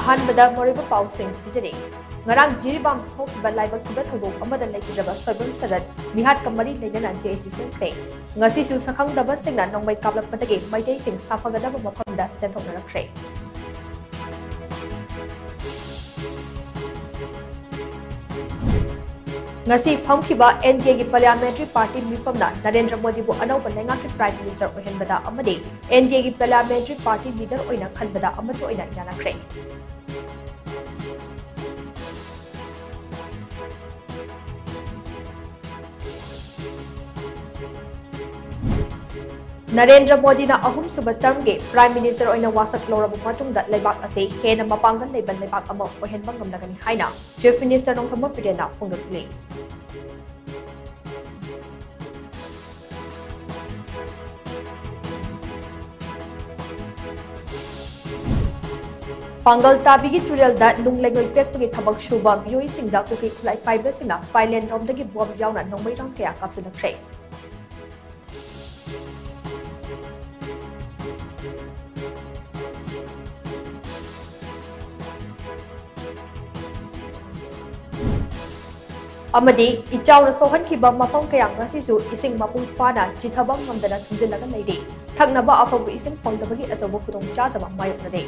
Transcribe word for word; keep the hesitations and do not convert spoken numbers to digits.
ꯑꯍꯥꯟꯕꯗ ꯃꯔꯨꯑꯣꯏꯕ ꯄꯥꯎꯁꯤꯡ ꯄꯤꯖꯔꯤ꯫ ꯉꯔꯥꯡ ꯖꯤꯔꯤꯕꯥꯝ ꯊꯣꯛꯈꯤꯕ ꯂꯥꯏꯕꯛ ꯊꯤꯕ ꯊꯧꯗꯣꯛ ꯑꯃꯗ ꯂꯩꯈꯤꯗ꯭ꯔꯕ ꯁꯣꯏꯕꯝ ꯁꯔꯠ ꯃꯤꯍꯥꯠꯀ ꯃꯔꯤ ꯂꯩꯅꯅ ꯖꯦ ꯑꯦ ꯁꯤ ꯁꯦꯝꯈ꯭ꯔꯦ꯫ ꯉꯁꯤꯁꯨ ꯁꯛꯈꯪꯗꯕꯁꯤꯡꯅ ꯅꯣꯡꯃꯩ ꯀꯥꯞꯂꯛꯄꯗꯒꯤ ꯃꯩꯇꯩꯁꯤꯡ ꯁꯥꯐꯒꯗꯕ ꯃꯐꯝꯗ ꯆꯦꯟꯊꯣꯛꯅꯔꯛꯈ꯭ꯔꯦ꯫ ꯉꯁꯤ ꯐꯝꯈꯤꯕ ꯑꯦꯟ ꯗꯤ ꯑꯦꯒꯤ Parliamentary Party ꯃꯤꯐꯝꯅ ꯅꯔꯦꯟꯗ꯭ꯔ ꯃꯣꯗꯤꯕꯨ ꯑꯅꯧꯕ ꯂꯩꯉꯥꯛꯀꯤ Prime Minister ꯑꯣꯏꯍꯟꯕꯗ ꯑꯃꯗꯤ ꯑꯦꯟ ꯗꯤ ꯑꯦꯒꯤ Parliamentary Party Leader ꯑꯣꯏꯅ ꯈꯟꯕꯗ ꯑꯃꯠꯇ ꯑꯣꯏꯅ ꯌꯥꯅꯈ꯭ꯔꯦ꯫ ꯅꯔꯦꯟꯗ꯭ꯔ ꯃꯣꯗꯤꯅ ꯑꯍꯨꯝꯁꯨꯕ termꯒꯤ Prime Minister ꯑꯣꯏꯅ ꯋꯥꯁꯛ ꯂꯧꯔꯕ ꯃꯇꯨꯡꯗ ꯂꯩꯕꯥꯛ ꯑꯁꯤ ꯍꯦꯟꯅ ꯃꯄꯥꯡꯒꯜ ꯂꯩꯕ ꯂꯩꯕꯥꯛ ꯑꯃ ꯑꯣꯏꯍꯟꯕ ꯉꯝꯂꯒꯅꯤ ꯍꯥꯏꯅ Chief Minister ꯅꯣꯡꯊꯣꯝꯕꯝ ꯕꯤꯔꯦꯟꯅ ꯐꯣꯡꯗꯣꯛꯂꯤ꯫ ꯄꯥꯡꯒꯜ ꯇꯥꯕꯤꯒꯤ ꯇꯨꯔꯦꯜꯗ ꯅꯨꯡ ꯂꯩꯉꯣꯏ ꯄꯦꯛꯄꯒꯤ ꯊꯕꯛ ꯁꯨꯕ ꯃꯤꯑꯣꯏꯁꯤꯡꯗ ꯀꯨꯀꯤ ꯈꯨꯠꯂꯥꯏ ꯄꯥꯏꯕꯁꯤꯡꯅ ꯐꯥꯏꯂꯦꯟ ꯔꯣꯝꯗꯒꯤ ꯕꯣꯝ ꯌꯥꯎꯅ ꯅꯣꯡꯃꯩꯔꯥꯡ ꯀꯌꯥ ꯀꯥꯞꯁꯤꯜꯂꯛꯈ꯭ꯔꯦ꯫ ꯑꯃꯗꯤ ꯏꯆꯥꯎꯅ ꯁꯣꯛꯍꯟꯈꯤꯕ ꯃꯐꯝ ꯀꯌꯥ ꯉꯁꯤꯁꯨ ꯏꯁꯤꯡ ꯃꯄꯨꯡ ꯐꯥꯅ ꯆꯤꯊꯕ ꯉꯝꯗꯅ ꯊꯨꯝꯖꯤꯜꯂꯒ ꯂꯩꯔꯤ꯫ ꯊꯛꯅꯕ ꯑꯐꯕ ꯏꯁꯤꯡ ꯐꯪꯗꯕꯒꯤ ꯑꯆꯧꯕ ꯈꯨꯗꯣꯡꯆꯥꯗꯕ ꯃꯥꯌꯣꯛꯅꯔꯤ꯫